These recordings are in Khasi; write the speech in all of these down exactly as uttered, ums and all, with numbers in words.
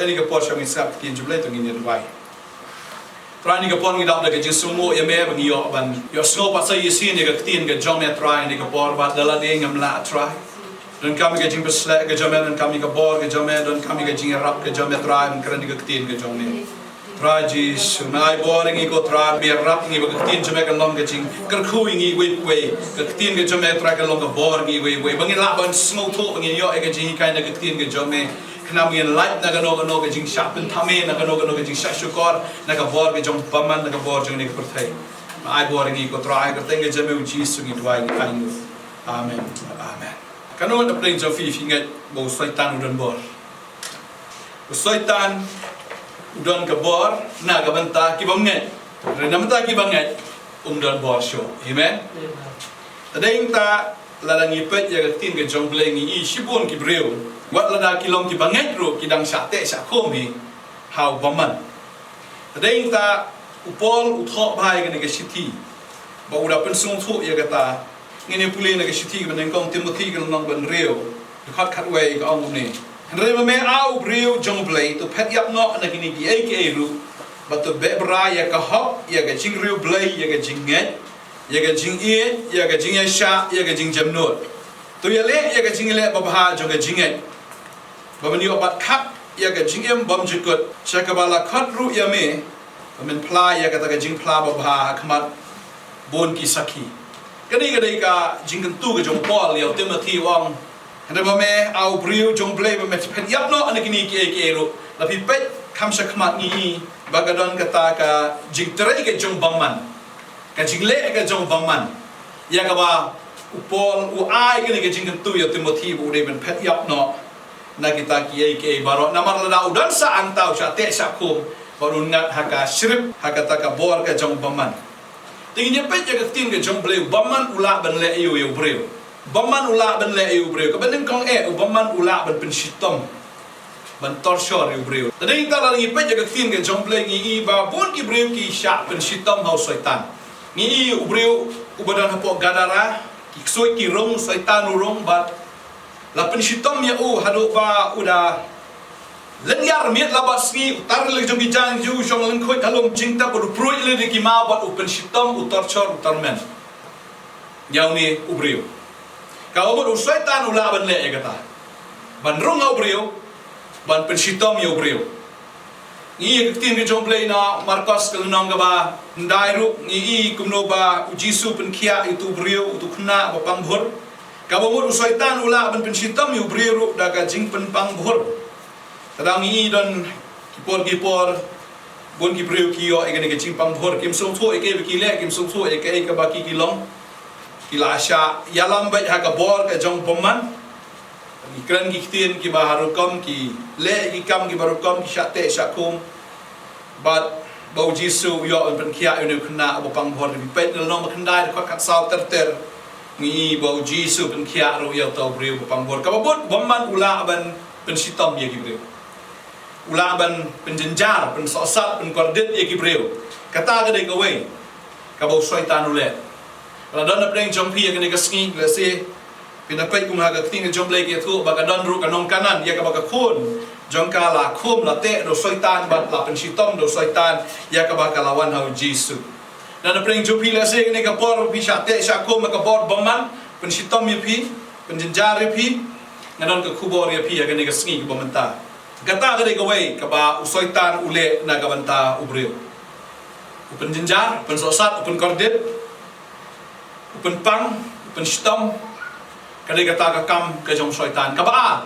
Kane ka por sha ngin sngap ktien jong U Blei, to ngin ïa duwai. Trai, kane ka por ngi dap da ka jingsngewbha ïa me ba ngi ïoh ban ïohsngew pat sa shisien ïa ka ktien ka jong me Trai, kane ka por bad lada ngam lah Trai, donkam ïa ka jingpynshlur ka jong me, donkam ïa ka bor ka jong me, donkam ïa ka jingïarap ka jong me Trai, ban kren ïa ka ktien ka jong me. Trai Jisu, me ai bor ïa ngi ko Trai, me ïarap ïa ngi ba ka ktien jong me kan long ka jingkyrkhu ïa ngi iwei pa iwei. Ka ktien ka jong me Trai kan long ka bor ïa ngi iwei pa iwei, ba ngin lah ban sngewthuh, ba ngin ïoh ïa ka jinghikai na ka ktien ka jong me. Khnang ba ngin lait na kano kano ka jingshah pynthame, na kano kano ka jingshah shukor na ka bor ka jong bymman, na ka bor jong kane ka pyrthei. Me ai bor ïa ngi ko Trai, ha ka kyrteng ka jong me U Jisu ngi duwai, ngi ai nguh. Amen. Amen. Katno na pdeng jong phi phi ngeit ba u Soitan u don bor? U Soitan u don ka bor na ka bynta ki bym ngeit. Hynrei na bynta ki bangeit um don bor shuh. Amen. Te dei nangta, lada ngi peit ïa ka ktien ka jong U Blei ngi i shibun ki briew, wat lada ki long ki bangeit ruh, ki dang shah teh shah khum hi ha u bymman. Te dei nangta, u Paul u thoh bha ïa kane ka shithi, ba u da pynsngewthuh ïa kata. Ngin ïa pule na ka shithi kaba nyngkong Timothi ka lynnong ba hynriew, dkhot khatwei, ka ong kumne: Hynrei ma me, A u briew jong U Blei, to phet ïap noh na kine kiei kiei ruh, bad to beh bra ïa ka hok, ïa ka jingriewblei, ïa ka jingngeit, ïa ka jingïeit, ïa ka jingïaishah, ïa ka jingjemnud. To ïaleh ïa ka jingïaleh babha jong ka jingngeit, ba men ïoh bat khap ïa ka jingim bymjukut, sha kaba la khot ruh ïa me, ba men phla ïa kata ka jingphla babha ha khmat bun ki sakhi. Kane ka dei ka jingkyntu ka jong u Paul ïa u Timothi, u ong: Hynrei ma me, A u briew jong U Blei, ba me phet ïap noh na kine kiei kiei ruh. Lada phi peit kham sha khmat ngi i ba ka don kata ka jingtrei ka jong bymman, ka jingleh ka jong bymman, ïa kaba u Paul u ai kane ka jingkyntu ïa u Timothi ba u dei ban phet ïap noh na kita kiei kiei baroh. Namar lada u don sa hangta u shah teh shah khum, bad un ngat ha ka shrip, ha kata ka bor ka jong bymman. Te ngin ïa peit ïa ka ktien ka jong U Blei, u bymman u lah ban leh aïu ïa u briew? U bymman u lah ban leh aïu ïa u briew? Kaba nyngkong eh, u bymman u lah ban pynshitom, ban torture ïa u briew. Te dei nangta, lada ngi peit ïa ka ktien ka jong U Blei ngi i ba bun ki briew ki shah pynshitom ha u Soitan. Ngi i u briew uba don hapoh Gadara, ki ksuid ki rung, u Soitan u rung, bad la pynshitom ïa u haduh ba u da lynñiar miet la bad sngi, u tar lei jong ki jaiñ, u shong lyngkhuid ha lum jingtep, bad u pruid lei da ki maw, bad u pynshitom, u torture, u tyrmen ïa une u briew. Kaba mut u Soitan u lah ban leh ïa kata, ban rung ha u briew, ban pynshitom ïa u briew. Ngi i ïa ka ktien ka jong U Blei na Markos ka lynnong kaba khyndai ruh, ngi i kumno ba u Jisu u pynkhiah ïa utu u briew, utu u khynnah ba pang bhur. Kaba mut u Soitan u lah ban pynshitom ïa u briew ruh da ka jingpynpang bhur. Te dang ngi i don ki por ki por, bun ki briew ki ïoh ïa kane ka jingpang bhur, kim sngewthuh ïa kaei ba ki leh, kim sngewthuh ïa kaei kaba ki, ki long. Ki la shah ïalam beit ha ka bor ka jong bymman. Ki kren ki ktien kiba ha rukom, ki leh ki kam kiba rukom, ki shah teh shah khum. Bad ba u Jisu u ïoh ban pynkhiah ïa une u khynnah ba pang bhur. Peit na lynnong ba khyndai, dkhot khatsaw ter ter, ngi i ba u Jisu u pynkhiah ruh ïa uta u briew ba pang bhur. Kaba mut u bymman u lah ban pynshitom ïa ki briew. U lah ban pynjynjar, pynsohsat, pynkordit ïa ki briew. Kata ka dei kawei kaba u Soitan u leh. Lada don na pdeng jong phi ïa kane ka sngi, lehse phi na peit kum ha ka ktien ka jong U Blei ka ïathuh ba ka don ruh ka nongkanan, ïa kaba ka khun jong ka la khum, la teh da u Soitan, bad la pynshitom da u Soitan, ïa kaba ka la wan ha u Jisu. Lada na pdeng jong phi, lehse kane ka por phi shah teh shah khum ha ka bor bymman, pynshitom ïa phi, pynjynjar ïa phi, nga don ka khubor ïa phi ha kane ka sngi kaba mynta. Kata ka dei kawei kaba u Soitan u leh na ka bynta u briew. U pynjynjar, u pynsohsat, u pynkordit, u pynpang, u pynshitom. Ka dei kata ka kam ka jong u Soitan. Kaba ar,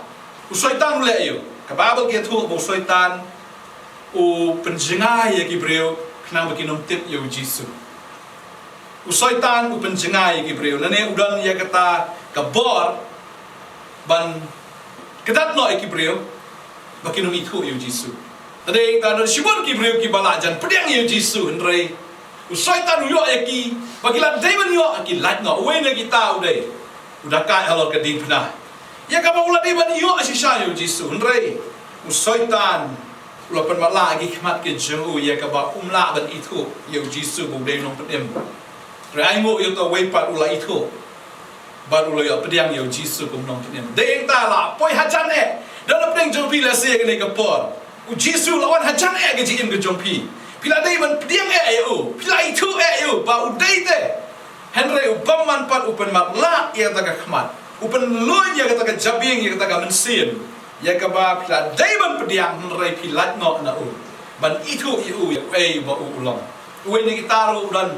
u Soitan u leh aïu? Ka Baibl ka ïathuh ba u Soitan u pynjngai ïa ki briew khnang ba kin ym tip ïa u Jisu. U Soitan u pynjngai ïa ki briew, lane u don ïa kata ka bor ban kdat noh ïa ki briew ba kin ym ithuh ïa u Jisu. Te dei, ka don shibun ki briew kiba la jan pdiang ïa u Jisu, hynrei u Soitan u ïoh ïa ki, ba ki la dei ban ïoh, ki lait noh. Uwei na kita u dei u dakaid halor ka diengphna, ïa kaba u la dei ban ïoh shisha ïa u Jisu, hynrei u Soitan u la pynmatlah ïa ki khmat ki jong u, ïa kaba um lah ban ithuh ïa u Jisu ba u dei u nongpynim. Hynrei ai nguh, ïa uta uwei pat u la ithuh bad u la ïoh pdiang ïa u Jisu kum u nongpynim. Dei nangta, la poi hajan eh. Don na pdeng jong phi lehse kane ka por U Jisu u la wan hajan eh ka jingim ka jong phi. Phi la dei ban pdiang eh ïa u. Phi la ithuh eh ïa u ba u dei te. Hynrei u bymman pat u pynmatlah ïa kata ka khmat. U pynluid ïa kata ka jabieng, ïa kata ka mynsiem. Ïa kaba phi la dei ban pdiang hynrei phi lait noh na u. Ban ithuh ïa u ïa uei ba u u long. Uwei na kita ruh u don.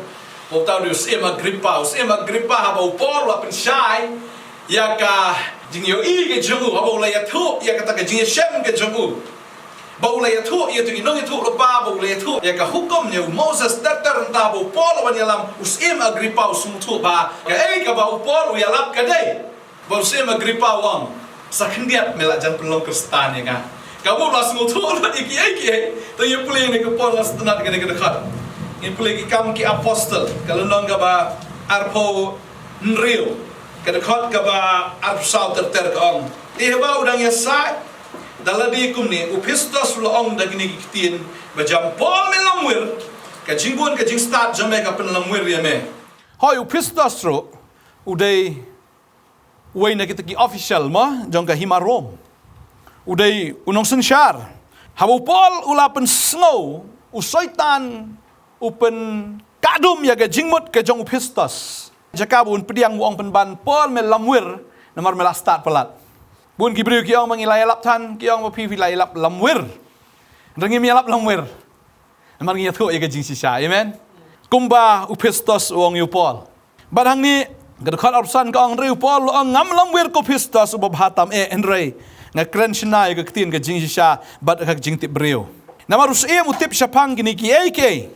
Ba uta u dei u Syiem Agrippa. U Syiem Agrippa haba u Paul u la pynshai ïa ka jingïohi ka jong u, haba u la ïathuh ïa kata ka jingïashem ka jong u. Ba u la ïathuh ïa uto ki nongïathuhlypa, ba u la ïathuh ïa ka hukum ïa u Moses ter ter, hynta ba u Paul u wan ïalam, u Syiem Agrippa u sngewthuh ba kaei kaba u Paul u ïalap ka dei. Ba u Syiem Agrippa u ong, sa khyndiat me la jan pynlong Khristan ïa nga. Kaba u la sngewthuh lut ïa kiei kiei. To ngin pule ïa kane ka por, la sngewtynnat ïa kane ka dkhot. Ngin pule Ki Kam ki Apostol, ka lynnong kaba arphew hynriew, ka dkhot kaba arphew saw ter ter, ka ong: Te haba u dang ïasaid da lade kumne, u Festus u la ong da kine ki ktien: Ba jam Paul, me lamwir, ka jingbun ka jingstad jong me ka pynlamwir ïa me. Hooid, u Festus ruh u dei uwei na kita ki official mo jong ka hima Rom. U dei u nongsynshar. Haba u Paul u la pynsngew, u Soitan u pynkahdum ïa ka jingmut ka jong u Festus. Jaka ba un pdiang, u ong pynban, Paul, me lamwir, namar me la stad palat. Bun ki briew ki ong ba ngi la ïalap than, ki ong ba phi, phi la ïalap lamwir. Hynrei ngim ïalap lamwir. Namar ngi ïathuh ïa ka jingshisha. Amen. Kumba u Festus u ong ïa u Paul. Bad hangne ka dkhot arphew san ka ong: Hynrei u Paul u ong, ngam lamwir ko Festus uba bha tam eh, hynrei nga kren shynna ïa ka ktien ka jingshisha bad ka jingtip briew. Namar u Syiem u tip shaphang kine kiei kiei.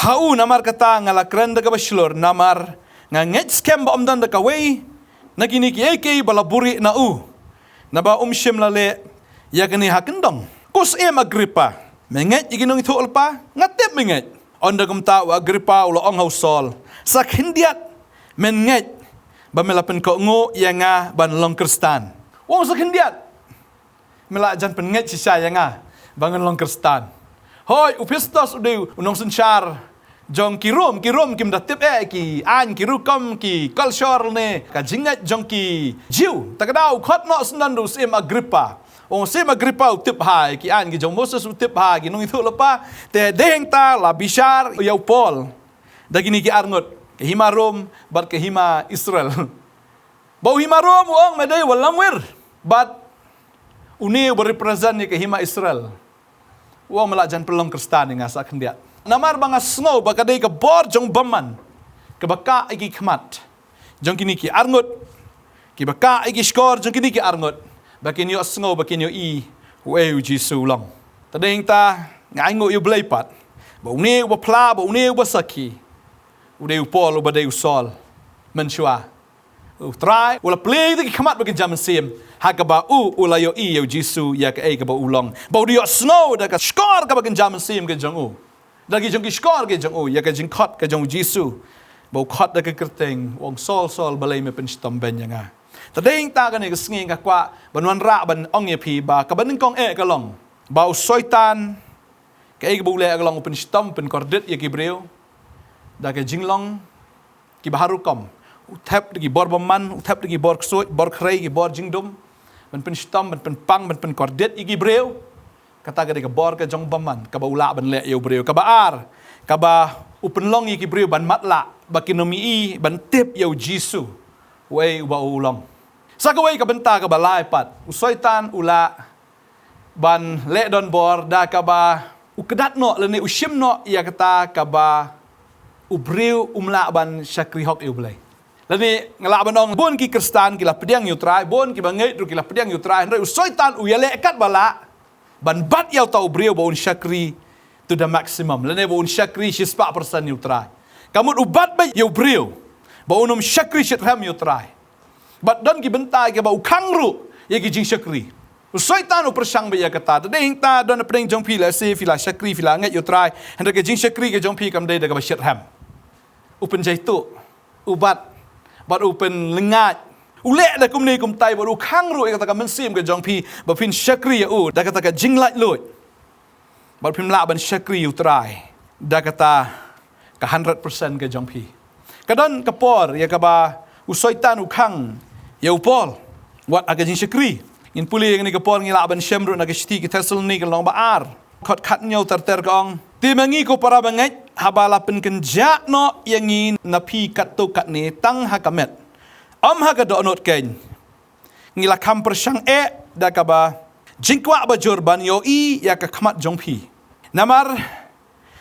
Ha u namar kata nga la kren da kaba shlur, namar nga ngeit skhem ba ym don da kawei na kine kiei kiei ba la buhrieh na u, naba um shym la leh ïa kane ha kyndong. Ko Syiem Agrippa, me ngeit ïa ki nongïathuhlypa? Nga tip me ngeit. Ynda kumta u Agrippa u la ong ha u Saul, sa khyndiat men ngeit ba me la pynkohnguh ïa nga ban long Khristan. U ong, sa khyndiat me la jan pynngeit shisha ïa nga ba ngan long Khristan. Hooid, u Festus u dei u nongsynshar jong ki Rom. Ki Rom kim da tip eh ki aiñ, ki rukom, ki culture ne ka jingngeit jong ki Jiw. Te ka daw u khot noh syndon da u Syiem Agrippa. U ong, Syiem Agrippa, u tip bha ïa ki aiñ ki jong u Moses, u tip bha ïa ki nongïathuhlypa. Te dei hangta la bishar ïa u Paul da kine ki arngut, ka hima Rom bad ka hima Israel. Ba u hima Rom u ong, me dei uba lamwir. Bad une uba represent ïa ka hima Israel u ong, me la jan pynlong Khristan ïa nga, sa khyndiat. Namar ba nga sngew ba ka dei ka bor jong bymman kaba kah ïa ki khmat jong kine ki arngut, kiba kah ïa ki shkor jong kine ki arngut, ba kin ïohsngew, ba kin ïohi uei u Jisu u long. Te dei hangta nga ainguh ïa U Blei pat ba une uba phla, ba une uba sakhi, u dei u Paul, uba dei u Saul mynshuwa. U Trai u la plie ïa ki khmat ba kynja mynsiem, ha kaba u u la ïohi ïa u Jisu, ïa kaei kaba u long. Ba u dei ïohsngew da ka shkor kaba kynja mynsiem ka jong u, da ki jong ki shkor ki jong u, ïa ka jingkhot ka jong u Jisu. Ba u khot da ka kyrteng, u ong, Saul, Saul, balei me pynshitom beiñ ïa nga? Te dei hangta kane ka sngi nga kwah ban wanrah ban ong ïa phi ba kaba nyngkong eh ka long ba u Soitan, kaei kaba u leh ka long u pynshitom, pynkordit ïa ki briew da ka jinglong kiba har rukom. U thep da ki bor bymman, u thep da ki bor ksuid, bor khrei, ki bor jingdum, ban pynshitom, ban pynpang, ban pynkordit ïa ki briew. Kata ka dei ka bor ka jong bymman kaba u lah ban leh ïa u briew. Kaba ar, kaba u pynlong ïa ki briew ban matlah, ba kin ym ïohi, ban tip ïa u Jisu uei uba u long. Sa kawei ka bynta kaba lai pat, u Soitan u lah ban leh donbor da kaba u kdat noh lane u shim noh ïa kata kaba u briew um lah ban shakri hok ïa U Blei. Lane nga lah ban ong, bun ki Khristan ki la pdiang ïa U Trai, bun kiba ngeit ruh ki la pdiang ïa U Trai, hynrei u Soitan u ïaleh katba lah ban bat ïa uta u briew ba un shakri to the maximum, lane ba un shakri shispah percent ïa U Trai. Ka mut u bat beit ïa u briew ba un ym shakri shitrhem ïa U Trai. Bad don ki bynta kiba u khang ruh ïa ki jingshakri. U Soitan u pyrshang beit ïa kata. Te dei hangta don hapdeng jong phi, lehse phi la shakri, phi la ngeit ïa U Trai, hynrei ka jingshakri ka jong phi kam dei da kaba shitrhem. U pynjaituh, u bat, bad u pynlyngngaid. U leh da kumne kumtai, bad u khang ruh ïa kata ka mynsiem ka jong phi ba phin shakri ïa u da kata ka jinglaitluid. Bad phim lah ban shakri ïa U Trai da kata ka hundred percent ka jong phi. Ka don ka por ïa kaba u Soitan u khang ïa u Paul wat ha ka jingshakri. Ngin pule ïa kane ka por, ngi lah ban shem ruh na ka shithi ki Thessaloni ka lynnong ba ar, dkhot khathynñiew ter ter, ka ong: Te ma ngi ko para bangeit, haba la pynkynjah noh ïa ngi na phi katto katne tang ha ka met, ym ha ka dohnud keiñ, ngi la kham pyrshang eh da kaba jingkwah bajur ban ïohi ïa ka khmat jong phi. Namar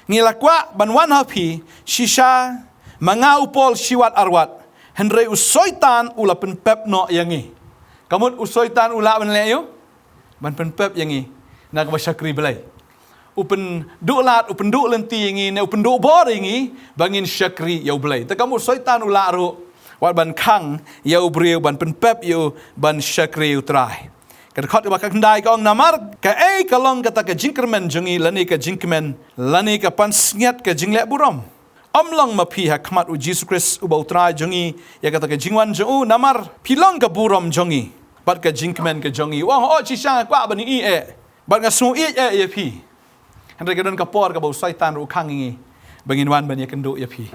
ngi la kwah ban wan ha phi shisha ma nga u Paul shiwat arwat, hynrei u Soitan u la pynpep noh ïa ngi. Ka mut u Soitan u lah ban leh ïa u, ban pynpep ïa ngi na kaba shakri Blei. U pynduh lad, u pynduh lynti ïa ngi, ne u pynduh bor ïa ngi ba ngin shakri ïa u Blei. Te ka mut u Soitan u lah ruh wat ban khang ïa u briew, ban pynpep ïa u ban shakri ïa u Trai. Ka dkhot kaba khyndai ka ong: Namar kaei ka long kata ka jingkyrmen jong ngi lane ka jingkmen lane ka pansngiat ka jingleh burom? Ym long ma phi ha khmat u Jisu Khrist uba u Trai jong ngi, ïa kata ka jingwan jong u? Namar phi long ka burom jong ngi bad ka jingkmen ka jong ngi. U ong, oh, shisha nga kwah ban ïohi eh, bad nga sngew ïeit eh ïa phi. Hynrei ka don ka por kaba u Soitan ruh u khang ïa ngi ba ngin wan ban ïakynduh ïa phi.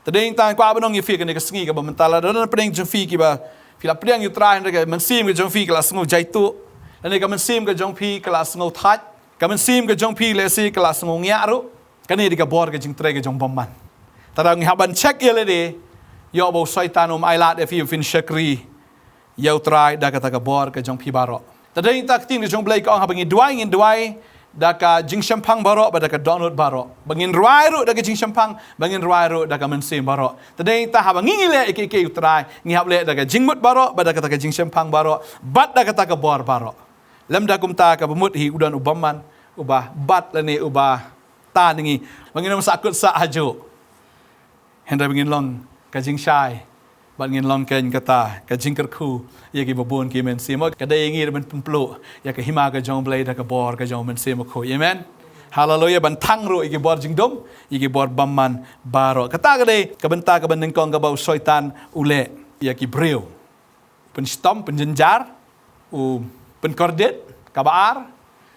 Te dei nangta nga kwah ban ong ïa phi kane ka sngi kaba mynta, lada don napdeng jong phi kiba phi la pdiang ïa u Trai, hynrei ka mynsiem ka jong phi ka la sngew jaituh, lane ka mynsiem ka jong phi ka la sngew thait, ka mynsiem ka jong phi lehse ka la sngew ngiah ruh, kane dei ka bor ka jingtrei ka jong u bymman. Te da ngi hap ban check ïa lade, ïoh ba u Soitan um ailad ïa phi ba phin shakri ïa u Trai da kata ka bor ka jong phi baroh. Te dei nangta ka ktien ka jong u Blei ka ong, haba ngi duwai, ngin duwai da ka jingshemphang baroh bad da ka dohnud baroh. Ba ngin rwai ruh da ka jingshemphang, ba ngin rwai ruh da ka mynsiem baroh. Te dei nangta haba ngi, ngi leh ïa kiei kiei ïa u Trai, ngi hap leh da ka jingmut baroh bad da kata ka jingshemphang baroh bad da kata ka bor baroh. Lymda kumta, kaba mut hi u don u bymman uba bat lane uba tan ïa ngi ba ngin ym sahkut sah hajuh. Hynrei ba ngin long ka jingshai bad ngin long keiñ kata ka jingkyrkhu ïa kiba bun ki mynsiem. Ka dei ïa ngi ruh ban pynpluh ïa ka hima ka jong u Blei da ka bor ka jong u Mynsiem Bakhuid. Amen. Haleluia. Ban thang ruh ïa ki bor jingdum, ïa ki bor bymman baroh. Kata ka dei ka bynta kaba nyngkong kaba u Soitan u leh ïa ki briew. Pynshitom, pynjynjar, u pynkordit. Kaba ar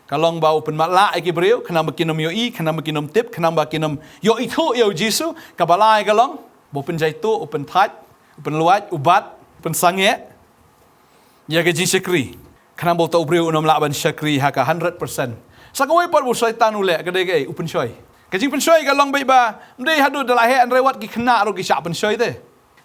ka long ba u pynmatlah ïa ki briew khnang ba kin ym ïohi, khnang ba kin ym tip, khnang ba kin ym ïoh ithuh ïa u Jisu. Kaba lai ka long ba u pynjaituh, u pynthait, u pynluid, u bat, u pynsangeh ïa ka jingshakri, khnang ba uta u briew un ym lah ban shakri ha ka hundred percent. Sa kawei pat ba u Soitan u leh ka dei kaei? U pynshoi. Ka jingpynshoi ka long beit ba ym dei haduh da la heh, hynrei wat ki khynnah ruh ki shah pynshoi te.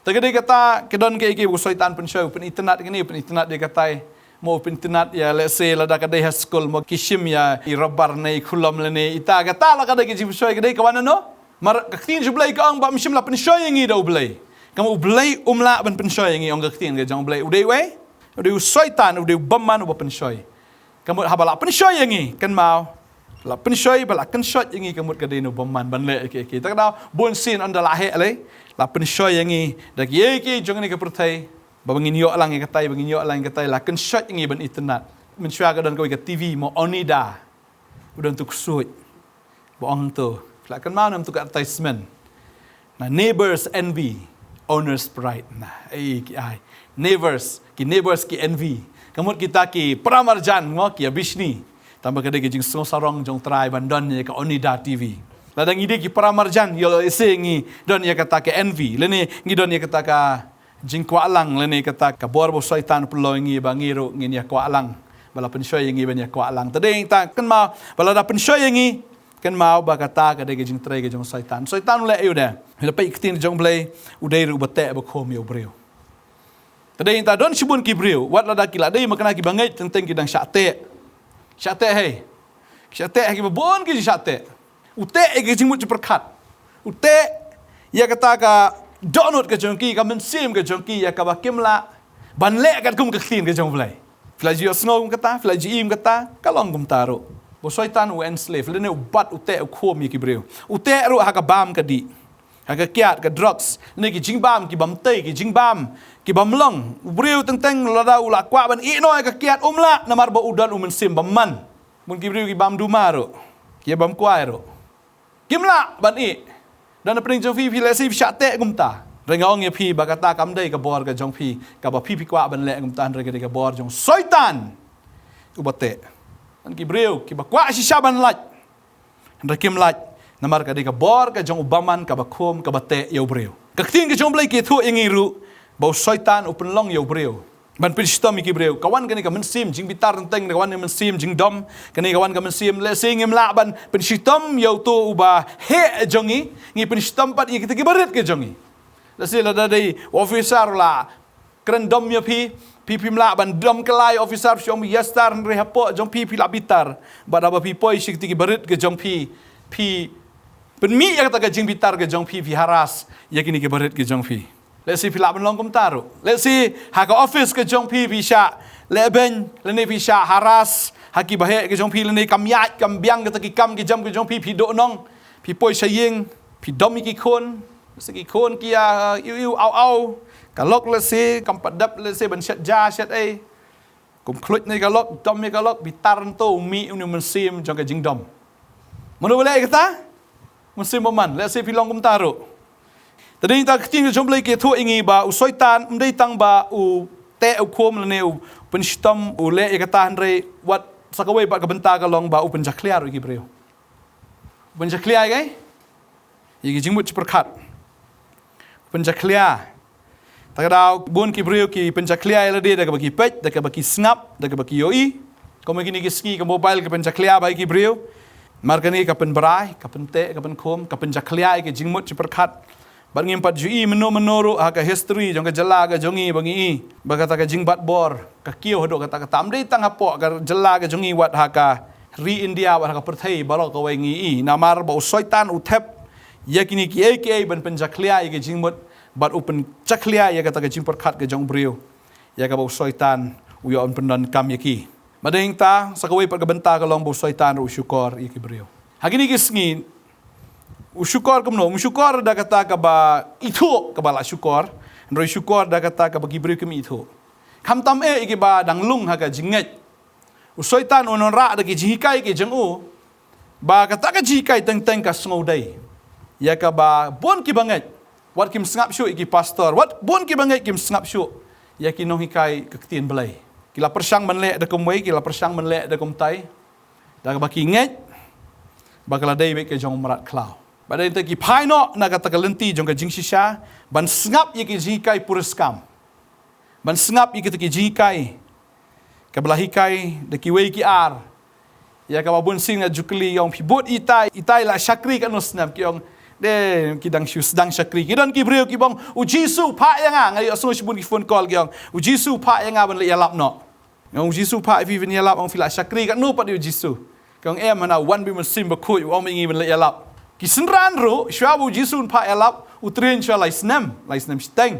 Te ka dei kata, ka don kaei kaei ba u Soitan pynshoi, u pynitynnad ïa kane, u pynitynnad ïa katai. Mo u pynitynnad ïa, lehse lada ka dei ha skul, mo ki shim ïa i rubber ne i khulom lane ita, kata la ka dei ka jingpynshoi. Ka dei ka wan na no? Namar ka ktien jong u Blei ka ong ba ym shym la pynshoi ïa ngi da u Blei. Ka mut u Blei um lah ban pynshoi ïa ngi, ong ka ktien ka jong u Blei. U dei uei? U dei u Soitan, u dei u bymman uba pynshoi. Ka mut haba la pynshoi ïa ngi, kynmaw, la pynshoi ba la kynshoit ïa ngi, ka mut ka dei na u bymman ban leh ïa kiei kiei. Te ka daw bun sien ynda la heh lei, la pynshoi ïa ngi da kiei kiei jong kane ka pyrthei, ba, ba ngin ïoh lang ïa katai, ba ngin ïoh lang ïa katai, la kynshoit ïa ngi ban itynnad. Mynshuwa ka don kawei ka T V, mo, Onida. U don tu ksuid ba ong tu, phi la kynmaw ne em tu ka advertisement? Na, neighbors envy, owner's pride. Na, ei, ki ai. Neighbors, ki neighbors ki envy. Ka mut kita ki para marjan, mo, ki ïa bishni. Tangba ka dei ka jingsngew sarong jong u Trai ban don ïa ka Onida T V. Lada ngi dei ki para marjan, ïoh lehse ngi don ïa kata ka envy, lane ngi don ïa kata ka jingkwah lang, lane kata ka bor ba u Soitan u pynlong ïa ngi ba ngi ruh ngin ïa kwah lang, ba la pynshoi ïa ngi ban ïa kwah lang. Te dei nangta kynmaw ba lada pynshoi ïa ngi, kynmaw ba kata ka dei ka jingtrei ka jong u Soitan. Soitan u leh aïu de? Lada peit ktien jong u Blei, u dei ruh uba teh uba khum ïa u briew. Te dei nangta don shibun ki briew, wat lada ki la dei makna kiba ngeit, teng teng ki dang shah teh. Shah teh hei. Shah teh hei, kiba bun ki shah teh. U teh ïa ka jingmut jingpyrkhat. U teh ïa kata ka dohnud ka jong ki, ka mynsiem ka jong ki, ïa kaba kim lah ban leh katkum ka ktien ka jong u Blei. Phi la ju ïohsngew kum kata, phi la ju im kata, ka long kumta ruh. Ba u Soitan u enslave, lane u bat, u teh, u khum ïa ki briew. U teh ruh ha ka bam ka dih, ha ka kiad, ka drugs, ne ki jingbam ki bym tei, ki jingbam ki bym long. U briew teng teng lada u la kwah ban ïeh noh ïa ka kiad, um lah, namar ba u don u mynsiem bymman. Bun ki briew ki bam duma ruh, ki ïa bam kwai ruh. Kim lah ban ïeh. Don napdeng jong phi, phi lehse phi shah teh kumta. Hynrei nga ong ïa phi ba kata kam dei ka bor ka jong phi, kaba phi phi kwah ban leh kumta, hynrei ka dei ka bor jong u Soitan uba teh. Don ki briew kiba kwah shisha ban lait, hynrei kim lait, namar ka dei ka bor ka jong u bymman kaba khum, kaba teh ïa u briew. Ka ktien ka jong u Blei ka ïathuh ïa ngi ruh ba u Soitan u pynlong ïa u briew. Ban pynshitom ïa ki briew. Ka wan kane ka mynsiem jingbitar teng teng, ka wan ka mynsiem jingdom, kane ka wan ka mynsiem, lehse ngim lah ban pynshitom ïa uto uba heh jong ngi, ngi pynshitom pat ïa kita kiba rit ki jong ngi. Lehse lada dei officer la kren dom ïa phi, phi phim lah ban dom kylla ïa officer, shu ong ïa star, hynrei hapoh jong phi phi la bitar. Bad haba phi poi sha kita kiba rit ki jong phi, phi pynmih ïa kata ka jingbitar ka jong phi, phi harass ïa kine kiba rit ki jong phi. Lehse phi lah ban long kumta ruh. Lehse ha ka office ka jong phi phi shah lehbeiñ, lane phi shah harass ha kiba heh ki jong phi, lane kam ïaid kam biang kata ki kam ki jam ki jong phi, phi duhnong, phi poi sha ïing, phi dom ïa ki khun, lehse ki khun ki ïa iw iw aw aw, ka lok lehse kam pat dep lehse ban shet ja shet ei. Kum khluit ne ka lok, dom ïa ka lok, bitar, to u mih une u mynsiem jong ka jingdom. Mano ba leh ïa kata? Mynsiem bymman, lehse phi long kumta ruh. Te dei ta ka ktien ka jong U Blei ka ïathuh ïa ngi ba u Soitan ym dei tang ba u teh, u khum lane u pynshitom, u leh ïa kata, hynrei wat sa kawei pat ka bynta ka long ba u pynjakhlia ruh ïa ki briew. U pynjakhlia ïa ki, ïa ki jingmut jingpyrkhat. U pynjakhlia. Ta ka daw bun ki briew ki pynjakhlia ïa lade da kaba ki peit, da kaba ki sngap, da kaba ki ïohi. Kum ha kine ki sngi ka mobile ka pynjakhlia bha ïa ki briew. Mar kane ka pynbrai, ka pynteh, ka pynkhum, ka pynjakhlia ïa ki jingmut jingpyrkhat. Bad ngim pat ju i mynno mynno ruh ha ka history jong ka jylla ka jong ngi ba ngi i ba kata ka jingbat bor ka kiew haduh katta katta, ym dei tang hapoh ka jylla ka jong ngi, wat ha ka ri India, wat ha ka pyrthei baroh kawei ngi i. Namar ba u Soitan u thep ïa kine kiei kiei ban pynjakhlia ïa ki jingmut, bad u pynjakhlia ïa kata ka jingpyrkhat ka jong u briew, ïa kaba u Soitan u ïoh ban pyndonkam ïa ki. Bad dei ta sa kawei pat ka bynta ka long ba u Soitan ruh u shukor ïa ki briew. Ha kine ki sngi u shukor kumno? Um shukor da kata kaba ithuh kaba la shukor, hynrei u shukor da kata kaba ki briew kim ithuh. Khamtam eh ïa kiba dang lung ha ka jingngeit. U Soitan u wanrah da ki jinghikai ki jong u ba kata ka jinghikai teng teng ka sngewdei ïa kaba bun kiba ngeit, wat kim sngap shuh ïa ki pastor, wat bun kiba ngeit kim sngap shuh ïa ki nonghikai ka ktien Blei. Ki la pyrshang ban leh da kumwei, ki la pyrshang ban leh da kumtai. Da kaba ki ngeit ba ka la dei beit ka jong u mrad khlaw. Bad dei ta ki phai noh na kata ka lynti jong ka jingshisha ban sngap ïa ki jinghikai puriskam, ban sngap ïa kita ki jinghikai kaba la hikai da kiwei ki ar. Ïa kaba bun sien nga ju kylli, ong phi bud itai, itai la shakri katno snem, ki ong de ki dang shu sdang shakri. Ki don ki briew kiba ong u Jisu phah ïa nga, nga ïohsngew shibun ki phone call ki ong u Jisu phah ïa nga ban leit ïalap noh. Nga ong u Jisu phah ïa phi ban ïalap, ong phi la shakri katno pat ïa u Jisu. Ki ong em, hana u wan bad u Mynsiem Bakhuid u ong bad ngi ban leit ïalap. Ki synran ruh shuwa ba u Jisu un phah ïalap u train shuwa lai snem, lai snem shiteng.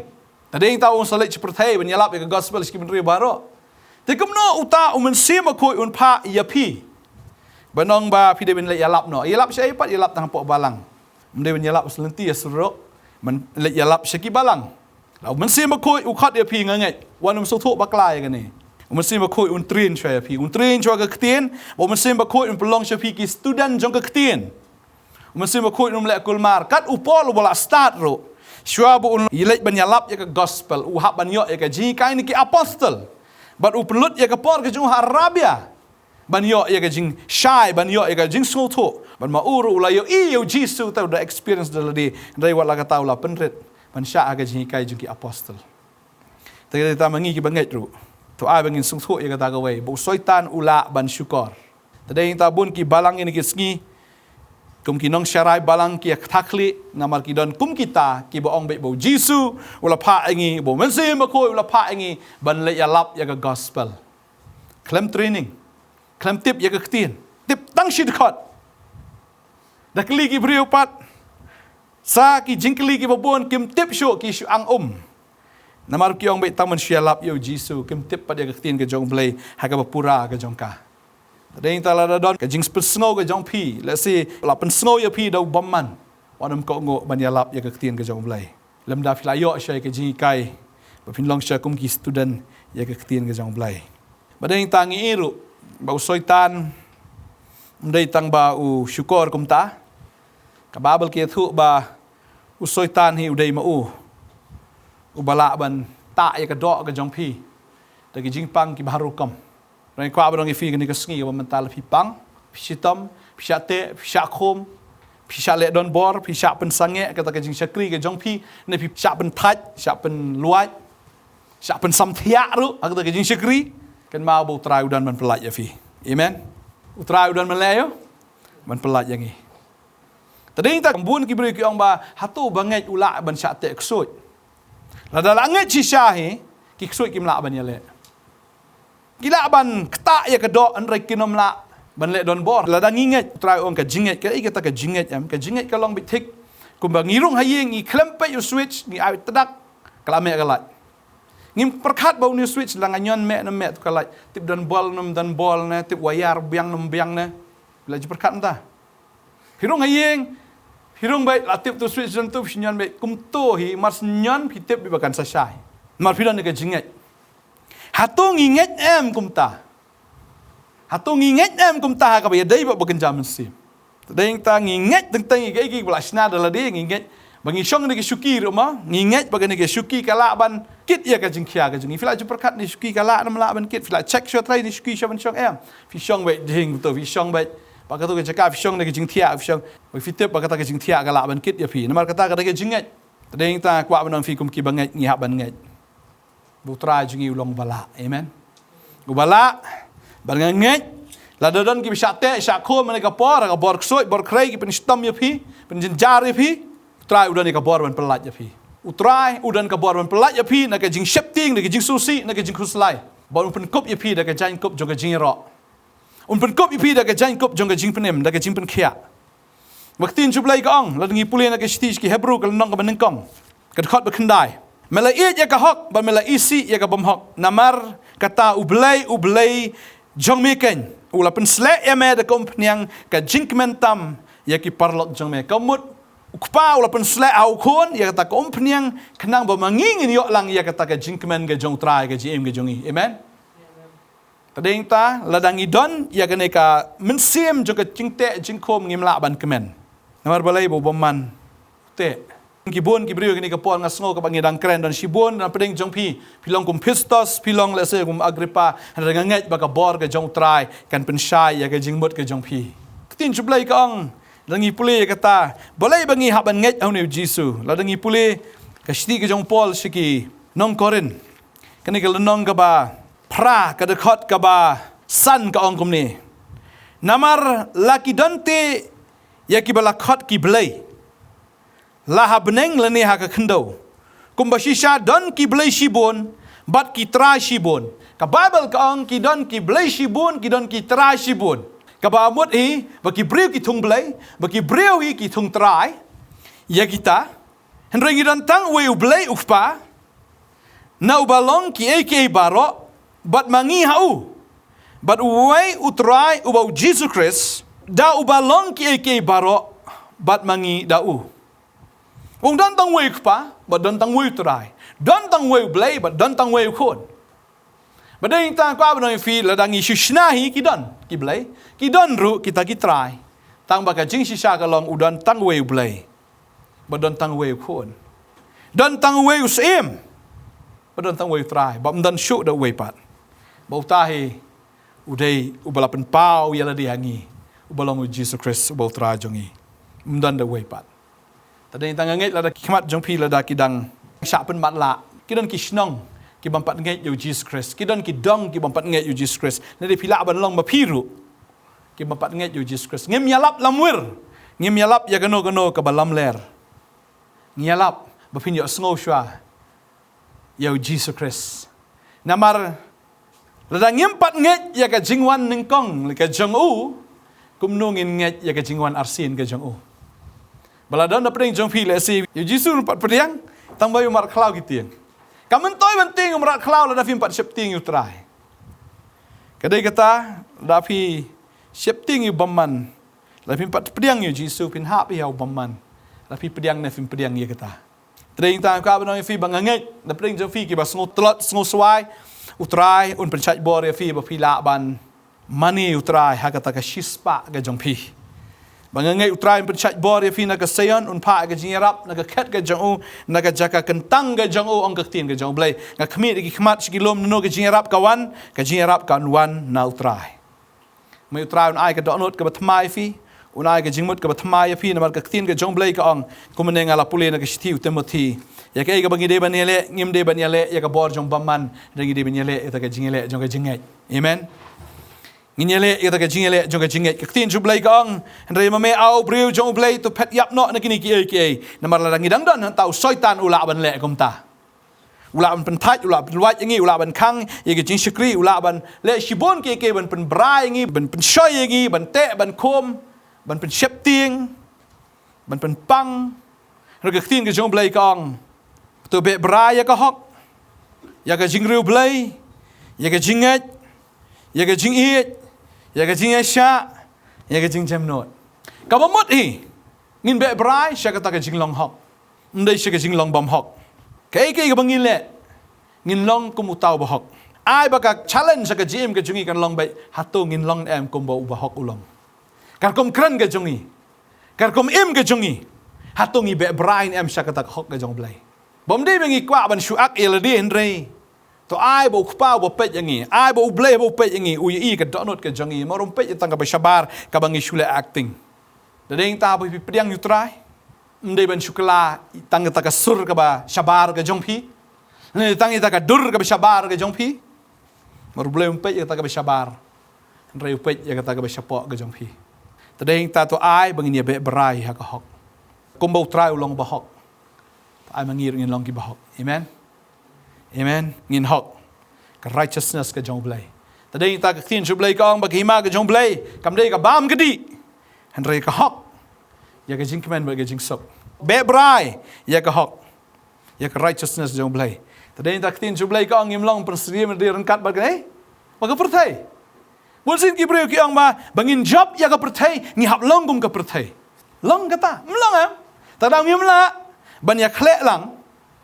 Ta dei ta u ong sa leit sha pyrthei ban ïalap ïa ka gospel sha ki bynriew baroh. Te kumno uta u Mynsiem Bakhuid un phah ïa phi ban ong ba phi dei ban leit ïalap noh? Ïalap shaei pat? Ïalap tang hapoh balang. Ym dei ban ïalap sha lynti ïa surok, ban leit ïalap sha ki balang. La u Mynsiem Bakhuid u khot ïa phi, nga ngeit, wat nym sngewthuh bakla ïa kane. U Mynsiem Bakhuid un train shuwa ïa phi, un train shuwa ka ktien, ba u Mynsiem Bakhuid un pynlong sha phi ki student jong ka ktien. U Mynsiem Bakhuid un ym leh kulmar, kat u Paul uba la stad ruh. Shuwa ba un leit ban ïalap ïa ka gospel, u hap ban ïoh ïa ka jinghikai na ki apostol. Bad u pynlut ïa ka por ka jong u ha Arabia ban ïoh ïa ka jingshai, ban ïoh ïa ka jingsngewthuh. Bad ma u ruh u la ïohi ïa u Jisu, te u da experience da lade. Hynrei wat la kata u la pynrit ban shah ha ka jinghikai jong ki apostol. Te dei ta ma ngi kiba ngeit ruh, to ai ba ngin sngewthuh ïa kata kawei, ba u Soitan u lah ban shukor. Te dei ta bun ki balang ïa kine ki sngi, kum ki nongsharai balang ki ïa kata khlieh, namar ki don kum kita kiba ong beit ba u Jisu u la phah ïa ngi, ba u Mynsiem Bakhuid u la phah ïa ngi ban leit ïalap ïa ka gospel. Khlem training, khlem tip ïa ka ktien, tip tang shi dkhot. Da kylli ki briew pat sa ki jingkylli kiba bun, kim tip shuh, ki shu ang um. Namar ki ong beit tang ban shu ïalap ïa u Jisu, kim tip pat ïa ka ktien ka jong u Blei ha kaba pura ka jong ka. Te dei ta lada don ka jingpynsngew ka jong phi, lehse la pynsngew ïa phi da u bymman, wat nym kohnguh ban ïalap ïa ka ktien ka jong u Blei. Lymda phi la ïoh shuwa ïa ka jinghikai ba phin long shuwa kum ki student ïa ka ktien ka jong u Blei. Bad dei ta ngi i ruh ba u Soitan ym dei tang ba u shukor kumta. Ka Baibl ka ïathuh ba u Soitan hi u dei ma u uba lah ban tah ïa ka doh ka jong phi da ki jingpang kiba har rukom. Nga kwah ban ong ïa phi kane ka sngi, ba mynta la phi pang, phi shitom, phi shah teh, phi shah khum, phi shah leh donbor, phi shah pynsangeh kata ka jingshakri ka jong phi, ne phi shah pynthait, shah pynluid, Shah pynsam thiah ruh ha kata ka jingshakri. Kynmaw ba U Trai u don ban pyllait ïa phi. Amen. U Trai u don ban leh ïa u, ban pyllait ïa ngi. Te dei ta bun ki briew ki ong ba hato ba ngeit u lah ban shah teh ksuid. Lada lah ngeit shisha hi, ki ksuid kim lah ban ïaleh. Ki lah ban ktah ïa ka doh, hynrei kin ym lah ban leh donbor. Lada ngi ngeit, U Trai u ong ka jingngeit, kaei kata ka jingngeit em? Ka jingngeit ka long beit thik. Kumba ngi rung ha ïing, ngi khlem peit u switch, ngi ai tdak, ka la meh ka light. Ngim pyrkhat ba une u switch la nga ñion meh ne ym meh tu ka light. Tip donbor ne ym donbor ne, tip wire biang ne ym biang ne. La ju pyrkhat mynta. Phi rung ha ïing, phi rung beit, la tip tu switch don tu, phi ñion beit, kumto hi, mar shu ñion phi tip beit ba kan sa shai. Mar phi don ka jingngeit. Hato ngi ngeit em kumta? Hato ngi ngeit em kumta ha kaba ïadei bad ba kynja mynsiem? Te dei ta ngi ngeit teng teng ïa kaei kaei ba la shna da lade, ngi ngeit ba ngi shong da ki shuki ruh ma, ngi ngeit ba kane ka shuki ka lah ban kit ïa ka jingkhia ka jong ngi. Phi la ju pyrkhat ne shuki ka lah ne ym lah ban kit, phi la check shuwa trai ne shuki shuwa ban shong em? Phi shong beit jing betul, phi shong beit. Ba kato ka jaka phi shong da ka jingthiah, phi shong. Ba phi tip ba kata ka jingthiah ka lah ban kit ïa phi. Namar kata ka dei ka jingngeit. Te dei ta kwah ban ong phi kum ki ba ngeit, ngi hap ban ngeit. Ba U Trai jong ngi u long uba lah. Amen. Uba lah. Bad nga ngeit, lada don kiba shah teh shah khum ha kane ka por, ka bor ksuid bor khrei ki pynshitom ïa phi, pynjynjar ïa phi, U Trai u don ïa ka bor ban pyllait ïa phi. U Trai u don ka bor ban pyllait ïa phi na ka jingsheptieng, na ka jingsngewsih, na ka jingkhuslai. Bad un pynkup ïa phi da ka jaiñkup jong ka jingïaroh. Un pynkup ïa phi da ka jaiñkup jong ka jingpynim, da ka jingpynkhiah. Ba ka ktien jong U Blei ka ong, lada ngi pule na ka shithi sha ki Hebru ka lynnong kaba nyngkong, ka dkhot ba khyndai. Me la ïeit ïa ka hok bad me la isih ïa ka bymhok. Namar kata U Blei, U Blei jong me keiñ, u la pynsleh ïa me da ka umphniang ka jingkmen tam ïa ki paralok jong me. Ka mut U Kpa u la pynsleh ha U Khun ïa kata ka umphniang khnang ba ma ngi ngin ïoh lang ïa kata ka jingkmen ka jong U Trai, ka jingim ka jong ngi. Amen. Te dei ta, lada ngi don ïa kane ka mynsiem jong ka jingteh jingkhum, ngim lah ban kmen. Namar balei? Ba u bymman u teh. Ki bun ki briew kane ka por nga sngew kaba ngi dang kren, don shibun na pdeng jong phi, phi long kum Festus, phi long lehse kum Agrippa, hynrei nga ngeit ba ka bor ka jong U Trai kan pynshai ïa ka jingmut ka jong phi. Ka ktien jong U Blei ka ong, lada ngi pule ïa kata, balei ba ngi hap ban ngeit ha une U Jisu? Lada ngi pule ka shithi ka jong u Paul sha ki nong Korinth, kane ka lynnong kaba phra, ka dkhot kaba san, ka ong kumne: Namar la ki don te ïa kiba la khot ki blei, la ha bneng lane ha ka khyndew. Kumba shisha don ki blei shibun bad ki trai shibun. Ka Baibl ka ong ki don ki blei shibun, ki don ki trai shibun. Kaba mut hi ba ki briew ki thung blei, ba ki briew hi ki thung trai. Ïa kita, hynrei ngi don tang uwei U Blei U Kpa, na uba long kiei kiei baroh, bad ma ngi ha u. Bad uwei U Trai, uba U Jisu Khrist, da uba long kiei kiei baroh, bad ma ngi da u. Ym don tang uwei U Kpa, bad don tang uwei U Trai. Don tang uwei U Blei, bad don tang uwei U Khun. Ba dei ta kwah ban ong ïa phi, lada ngi shu shna hi ki don ki blei, ki don ruh kita ki trai. Tang ba ka jingshisha ka long u don tang uwei U Blei. Ba don tang uwei U Khun. Don tang uwei U Syiem. Ba don tang uwei U Trai. Ba ym don shuh da uwei pat. Ba uta hi u dei uba la pynpaw ïa lade ha ngi, uba long U Jisu Khrist, uba U Trai jong ngi. Ym don da uwei pat. Te dei ta nga ngeit lada ki khmat jong phi lada ki dang shah pynmatlah. Ki don ki shnong ki bym pat ngeit ïa U Jisu Khrist. Ki don ki dong ki bym pat ngeit ïa U Jisu Khrist. Lada phi lah ban long ma phi ruh, ki bym pat ngeit ïa U Jisu Khrist. Ngim ïalap lamwir. Ngim ïalap ïa kano kano kaba lamler. Ngi ïalap ba phin ïohsngew shuwa ïa U Jisu Khrist. Namar lada ngim pat ngeit ïa ka jingwan nyngkong ka jong u, kumno ngin ngeit ïa ka jingwan arsien ka jong u? Ba la don na pdeng jong phi lehse ïa U Jisu un pat pdiang, tang ba ïa u mrad khlaw ki tieng. Kam myntoi ban tieng u mrad khlaw lada phim pat sheptieng ïa U Trai. Ka dei kata, lada phi sheptieng ïa u bymman, lada phim pat pdiang ïa U Jisu, phin hap ïa u bymman. Lada phi pdiang ne phim pdiang ïa kata. Te dei ta kwah ban ong ïa phi ba nga ngeit na pdeng jong phi kiba sngew tlot, sngew swai, U Trai un pynshait bor ïa phi ba phi lah ban mane U Trai ha kata ka shispah ka jong phi. Ba nga ngeit U Trai un pynshait bor ïa phi na ka Sion, un phah ka jingïarap na ka khet ka jong u, na ka jaka kyntang ka jong u, ong ka ktien ka jong U Blei. Nga khmih da ki khmat sha ki lum, nano ka jingïarap ka wan? Ka jingïarap kan wan na U Trai. Mei U Trai un ai ka dohnud kaba thymmai ïa phi, un ai ka jingmut kaba thymmai ïa phi, namar ka ktien ka jong U Blei ka ong, kumne nga la pule na ka shithi u Timothi, Ïa kaei kaba ngi dei ban ïaleh, ngim dei ban ïaleh ïa ka bor jong bymman, hynrei ngi dei ban ïaleh ïa kata ka jingïaleh jong ka jingngeit. Amen. Ngin ïaleh ïa kata ka jingïaleh jong ka jingngeit. Ka ktien jong U Blei ka ong, hynrei ma me, A u briew jong U Blei, to phet ïap noh na kine kiei kiei. Namar lada ngi dang don hangta, u Soitan u lah ban leh kumta. U lah ban pynthait, u lah ban pynwait ïa ngi, u lah ban khang ïa ka jingshakri, u lah ban leh shibun kiei kiei ban pynbra ïa ngi, ban pynshoi ïa ngi, ban teh, ban khum, ban pynsheptieng, ban pynpang. Hynrei ka ktien ka jong U Blei ka ong, to beh bra ïa ka hok, ïa ka jingriewblei, ïa ka jingngeit, ïa ka jingïeit, ïa ka jingïaishah, ïa ka jingjemnud. Kaba mut hi, ngin beh bra sha kata ka jinglong hok, ym dei sha ka jinglong bym hok. Kaei kaei kaba ngin leh, ngin long kum uta uba hok. Ai ba ka challenge sha ka jingim ka jong ngi kan long beit, hato ngin long ne em kumba uba hok u long. Katkum kren ka jong ngi, katkum im ka jong ngi, hato ngi beh bra ne em sha kata ka hok ka jong U Blei. Bym dei ba ngi kwah ban shu ak ïa lade, hynrei to ai ba U Kpa uba peit ïa ngi, ai ba U Blei uba peit ïa ngi, u ïohi ka dohnud ka jong ngi. Mar um peit ïa tang kaba shabar kaba ngi shu leh acting. Da dei nangta ba phi pdiang ïa U Trai, ym dei ban shu kylla tang ïa kata ka sur kaba shabar ka jong phi, ne tang ïa kata ka dur kaba shabar ka jong phi. Mar U Blei um peit ïa kata kaba shabar, hynrei u peit ïa kata kaba shapoh ka jong phi. Da dei nangta to ai ba ngin ïa beh bra ha ka hok, kumba U Trai u long ba hok. To ai ma ngi ruh ngin long kiba hok. Amen. Amen. Ngin hok. Ka righteousness ka jong U Blei. Da dei nangta ka ktien jong U Blei ka ong ba ka hima ka jong U Blei kam dei ka bam ka dih, hynrei ka hok ïa ka jingkmen bad ka jingsuk. Beh bra ïa ka hok, ïa ka righteousness jong U Blei. Da dei nangta ka ktien jong U Blei ka ong ngim long pynsyriem ïa lade ryngkat bad kane, bad ka pyrthei. Bunsien ki briew ki ong ba, ba ngin jop ïa ka pyrthei, ngi hap long kum ka pyrthei. Long kata, ym long em. Te lada ngim lah ban ïakhleh lang,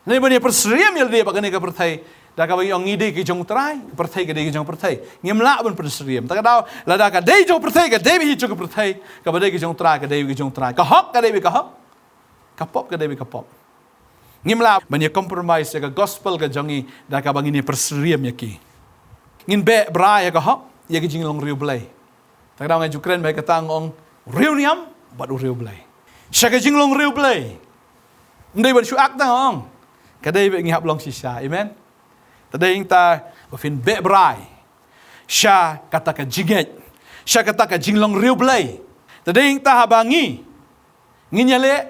ne ban ïa pynsyriem ïa lade bad kane ka pyrthei, da kaba ngi ong ngi dei ki jong U Trai, ka pyrthei ka dei ki jong pyrthei, ngim lah ban pynsyriem. Te lada, lada ka dei jong pyrthei ka dei beit hi jong ka pyrthei, kaba dei ki jong U Trai ka dei beit ki jong U Trai, ka hok ka dei beit ka hok, ka pop ka dei beit ka pop. Ngim lah ban ïa compromise ïa ka gospel ka jong ngi da kaba ngin ïa pynsyriem ïa ki. Ngin beh bra ïa ka hok, ïa ka jinglong riewblei. Te lada nga ju kren bha kata nga ong, riewniam bad u riewblei. Sha ka jinglong riewblei, ym dei ban shu ak tang ong, ka dei beit ngi hap long shisha. Amen. Da dei nangta ba phin beh bra sha kata ka jingngeit, sha kata ka jinglong riewblei. Da dei nangta haba ngi ngin ïaleh,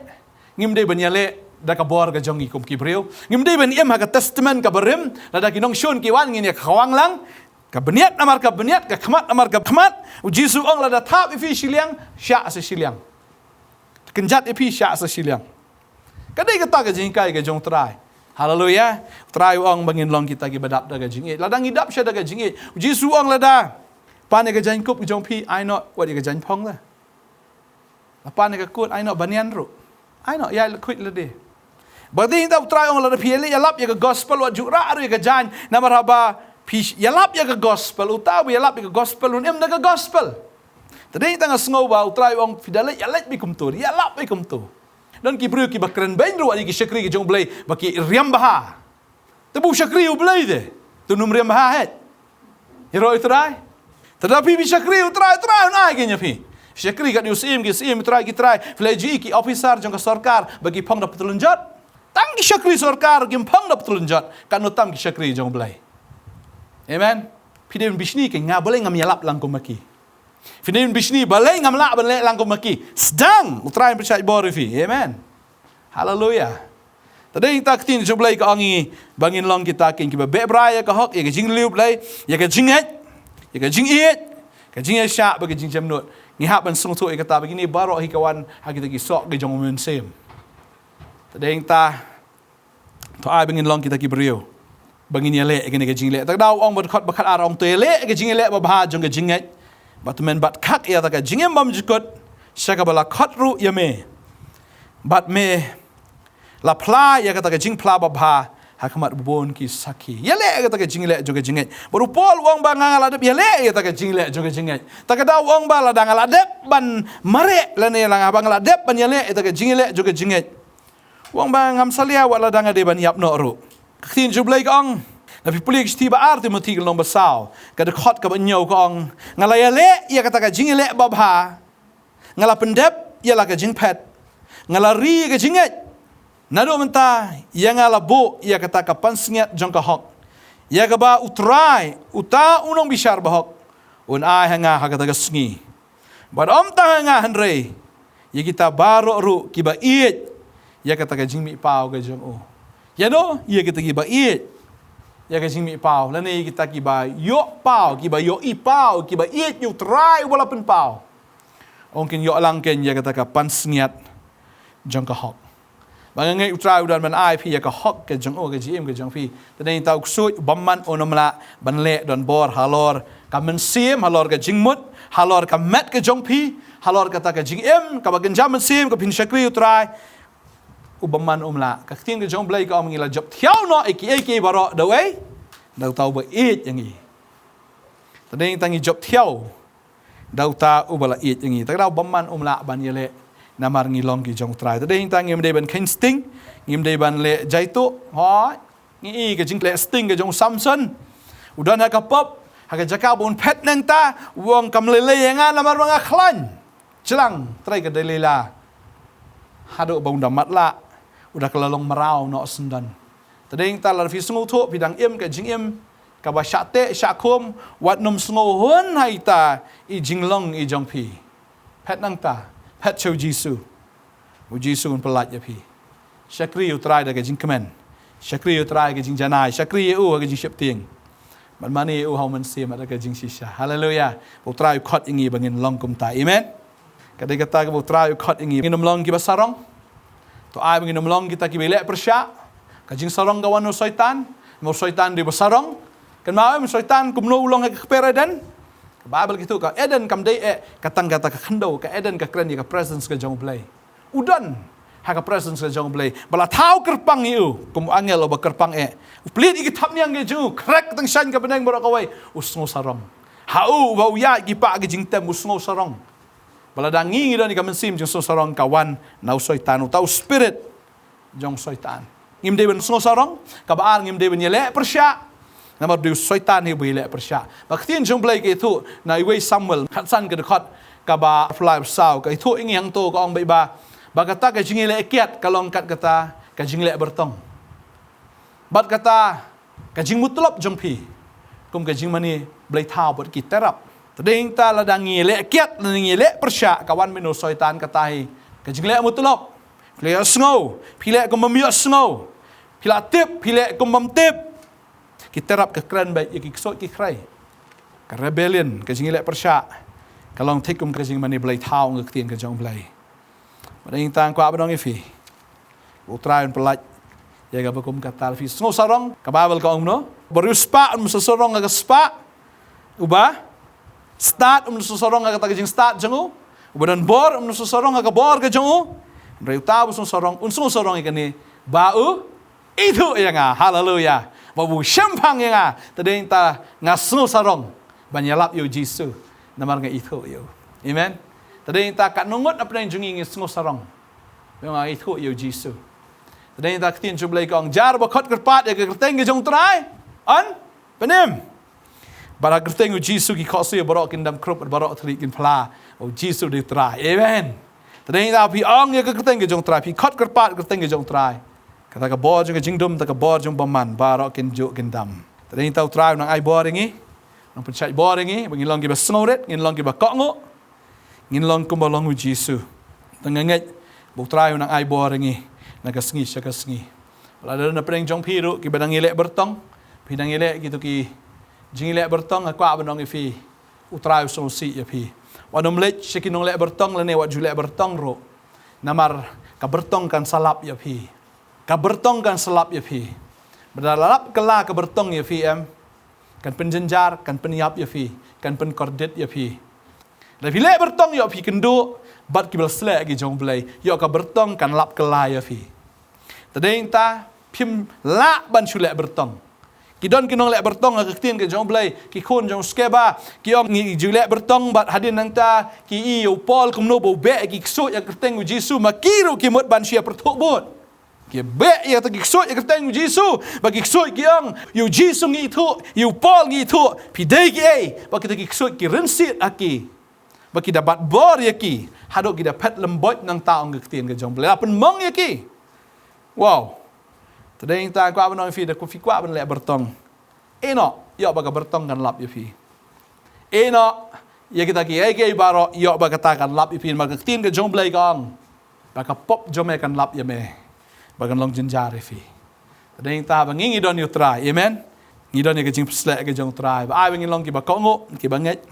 ngim dei ban ïaleh da ka bor ka jong ngi kum ki briew. Ngim dei ban im ha ka testament kaba rim, lada ki nongshun ki wan ngin ïa khawang lang. Ka bniat namar ka bniat, ka khmat namar ka khmat. U Jisu ong lada thap ïa phi shiliang, shah sa shiliang. Kynjat ïa phi, shah sa shiliang. Ka dei kata ka jinghikai ka jong U Trai. Haleluia. U Trai u ong ba ngin long kita kiba dap da ka jingïeit. Lada ngi dap sha da ka jingïeit, U Jisu u ong lada pan ïa ka jaiñkup ka jong phi, ai noh wat ïa ka jaiñphong da. La pan ïa ka kut, ai noh banian ruh. Ai noh, ïa khuid lade. Ba dei nangta U Trai u ong lada phi ïaleh ïalap ïa ka gospel, wat ju rah ruh ïa ka jaiñ, namar haba phi ïalap ïa ka gospel, uta uba ïalap ïa ka gospel un im da ka gospel. Te dei nangta nga sngew ba U Trai u ong phi da leit, ïa leit beit kumto, ïalap beit kumto. Don ki briew kiba kren beiñ ruh ïa ki shakri ki jong U Blei ba ki riam bha. Te ba u shakri U Blei te, te un ym riam bha heh? Ïaroh ïa U Trai. Te da phi phi shakri U Trai, U Trai un ai kein ïa phi. Shakri kat ïa u syiem, ki syiem, U Trai ki trai. Phi la ju i ki officer jong ka sorkar ba ki phong da patlun jot. Tang ki shakri sorkar kim phong da patlun jot, katno tam ki shakri jong U Blei. Amen. Phi dei ban bishni kein, nga balei ngam ïalap lang kum ma ki. Phi dei ban bishni, balei ngam lah ban leh lang kum ma ki. Sdang, U Trai un pynshait bor ïa phi. Amen. Haleluia. Te dei nangta ka ktien jong U Blei ka ong ïa ngi ba ngin long kita kein kiba beh bra ïa ka hok, ïa ka jingriewblei, ïa ka jingngeit, ïa ka jingïeit, ka jingïaishah bad ka jingjemnud. Ngi hap ban sngewthuh ïa kata ba kine baroh hi ki wan ha kita ki soh ki jong U Mynsiem. Te dei nangta to ai ba ngin long kita ki briew ba ngin ïaleh ïa kane ka jingleh. Te ka daw ong ba dkhot ba khatar ong, to ïaleh ïa ka jingïaleh babha jong ka jingngeit, bad to men bat khak ïa kata ka jingim bymjukut sha kaba la khot ruh ïa me, bad me la phla ïa kata ka jingphla babha ha khmat bun ki sakhi. Ïaleh ïa kata ka jingïaleh jong ka jingngeit. Bad u Paul u ong ba nga, nga la dep ïaleh ïa kata ka jingïaleh jong ka jingngeit. Te ka daw ong ba lada nga la dep ban mareh lane la nga, ba nga la dep ban ïaleh ïa kata ka jingïaleh jong ka jingngeit, u ong ba ngam salia wat lada nga dei ban ïap noh ruh. Ka ktien jong U Blei ka ong, na phi pule ka shithi ba ar Timothi ka lynnong ba saw, ka dkhot kaba hynñiew ka ong, nga la ïaleh ïa kata ka jingïaleh babha, nga la pyndep ïa la ka jingphet, nga la ri ïa ka jingngeit, Naduh mynta ïa nga la buh ïa kata ka pansngiat jong ka hok, ïa kaba U Trai, uta u nongbishar bahok, un ai ha nga ha kata ka sngi. Bad ym tang ha nga hynrei ïa kita baroh ruh kiba ïeit ïa kata ka jingmihpaw ka jong u. Ïa no, ïa kita kiba ïeit ïa ka jingmihpaw, lane ïa kita kiba ïoh paw, kiba ïohi paw, kiba ïeit ïa U Trai uba la pynpaw. Ong kin ïoh lang ken ïa kata ka pansngiat jong ka hok. Ba nga ngeit U Trai u don ban ai phi ïa ka hok ka jong u, ka jingim ka jong phi. Te dei tang u ksuid u bymman un ym lah ban leh donbor halor ka mynsiem, halor ka jingmut, halor ka met ka jong phi, halor kata ka jingim kaba kynja mynsiem kaba phin shakri U Trai. U bymman um lah. Ka ktien ka jong U Blei ka ong ngi la jop thiaw noh ïa kiei kiei baroh da uei? Da uta uba ïeit ïa ngi. Te dei tang ngi jop thiaw da uta uba la ïeit ïa ngi. Te ka daw bymman um lah ban ïaleh namar ngi long ki jong U Trai. Te dei tang ngim dei ban kheiñ sting, ngim dei ban leh jaituh. Hooid, ngi i ka jingleh sting ka jong u Samson. U don ha ka pop, ha ka jaka ba un phet nangta, u ong kam lei lei ïa nga namar ba nga khlaiñ. Jlang, trei ka Delilah. Haduh ba un da matlah, u da ka la long mraw noh syndon. Te dei tang lada phi sngewthuh phi dang im ka jingim kaba shah teh shah khum, wat nym sngew hun ha ita i jinglong i jong phi. Phet nangta, phet sha U Jisu. U Jisu un pyllait ïa phi. Shakri U Trai da ka jingkmen. Shakri U Trai ka jingjanai. Shakri ïa u ha ka jingsheptieng. Bad mane ïa u ha u mynsiem da ka jingshisha. Haleluya. Ba U Trai u khot ïa ngi ba ngin long kumta. Amen. Ka dei kata kaba U Trai u khot ïa ngi. Ngin ym long kiba sarong. To ai ba ngin ym long kita kiba ïaleh pyrshah. Ka jingsarong ka wan na u Soitan. Namar u Soitan dei ba sarong. Kynmaw em, u Soitan kumno u long ha ka kper Eden? Ka Baibl ka ïathuh ka Eden kam dei eh ka tang kata ka khyndew, ka Eden ka kren ïa ka presence ka jong U Blei. U don ha ka presence ka jong U Blei. Ba la thaw kyrpang ïa u kum u angel uba kyrpang eh. U plied ïa ki thapniang ka jong u, khrek tang shain ka bneng baroh kawei. U sngew sarong. Ha u ba u ïaid ki pah ki jingtem, u sngew sarong. Ba lada ngi ngi don ïa ka mynsiem jingsngew sarong, ka wan na u Soitan, uta u spirit jong u Soitan. Ngim dei ban sngew sarong. Kaba ar, ngim dei ban ïaleh pyrshah. Namar dei u Soitan hi uba ïaleh pyrshah. Ba ka ktien jong U Blei ka ïathuh na iwei Samuel khatsan ka dkhot kaba arphew lai arphew saw, ka ïathuh ïa ngi hangto, ka ong beit ba, ba kata ka jingïaleh kiad ka long kat kata ka jingleh byrtong. Bad kata ka jingmutlop jong phi kum ka jingmane blei thaw bad ki terap. Te dei tang lada ngi leh kiad, lada ngi leh pyrshah, ka wan beit na u Soitan kata hi ka jingleh mutlop. Phi leh ïohsngew, phi leh kum bym ïohsngew. Phi la tip, phi leh kum bym tip. Ki terap ka kren beit ïa ki ksuid ki khrei. Ka rebellion, ka jingïaleh pyrshah, ka long thik kum ka jingmane blei thaw, ong ka ktien ka jong U Blei. Ba dei tang kwah ban ong ïa phi, U Trai un pyllait ïa kaba kum kata. Phi sngew sarong, ka Baibl ka ong kumno? Ba riewspah un sngew sarong ha ka spah, uba stad un sngew sarong ha kata ka jingstad jong u. Uba don bor un sngew sarong ha ka bor ka jong u. Hynrei uta uba sngew sarong un sngew sarong ïa kane ba u ithuh ïa nga. Haleluya. Ba u shemphang ïa nga. Te dei tang nga sngew sarong ban ïalap ïa U Jisu namar nga ithuh ïa u. Amen. Te dei tang katno ngut na pdeng jong ngi ngi sngew sarong ba nga ithuh ïa U Jisu. Te dei tang ka ktien jong U Blei ka ong, jar ba khot kyrpad ïa ka kyrteng ka jong U Trai yn pynim. Bad ha ka kyrteng U Jisu ki khohsiew baroh kin dam krup, baroh thylliej kin phla. U Jisu dei U Trai. Amen. Te dei tang phi ong ïa ka kyrteng ka jong U Trai, phi khot kyrpad ka kyrteng ka jong U Trai, kata ka bor jong ka jingdum, kata ka bor jong bymman, baroh kin juh kin dam. Te dei tang U Trai u nang ai bor ïa ngi, u nang pynshait bor ïa ngi, ba ngin long kiba sngewrit, ngin long kiba kohnguh, ngin long kumba long U Jisu. Te nga ngeit ba U Trai u nang ai bor ïa ngi na ka sngi sha ka sngi. Lada na pdeng jong phi ruh kiba dang ïaleh byrtong, phi dang ïaleh kito ki jingïaleh byrtong, nga kwah ban ong ïa phi, U Trai u sngewsih ïa phi. Wat nym leit sha ki nongleh byrtong lane wat ju leh byrtong ruh. Namar ka byrtong kan sa lap ïa phi. Ka byrtong kan sa lap ïa phi. Ba lada lap kylla ka byrtong ïa phi em, kan pynjynjar, kan pynïap ïa phi, kan pynkordit ïa phi. Lada phi leh byrtong ïoh phi kynduh bad kiba la sleh ki jong U Blei, ïoh ka byrtong kan lap kylla ïa phi. Te dei tang phim lah ban shu leh byrtong. Ki don ki nongleh byrtong ha ka ktien ka jong U Blei, ki khun jong u Skeba, ki ong ngi ju leh byrtong bad hadien nangta ki i ïa u Paul kumno ba u beh ïa ki ksuid ha ka kyrteng U Jisu, ma ki ruh ki mut ban shu ïa pyrthuh bud. Ki beh ïa kita ki ksuid ha ka kyrteng U Jisu, ba ki ksuid ki ong ïa U Jisu ngi ithuh, ïa u Paul ngi ithuh, phi dei kiei, ba kita ki ksuid ki rynsied ha ki. Ba ki da bat bor ïa ki haduh ki da phet lem boit nangta, ong ka ktien ka jong U Blei. La pynmong ïa ki. Wow. Te dei nangta kwah ban ong ïa phi, da phi kwah ban leh byrtong, ïeh noh, ïoh ba ka byrtong kan lap ïa phi. Ïeh noh ïa kita kiei kiei baroh, ïoh ba kata kan lap ïa phi. Namar ka ktien ka jong U Blei ka ong ba ka pop jong me kan lap ïa me, ba kan long jynjar ïa phi. Te dei nangta ba ngi, ngi don ïa U Trai. Amen. Ngi don ïa ka jingpynshlur ka jong U Trai, ba ai ba ngin long kiba kohnguh, kiba ngeit,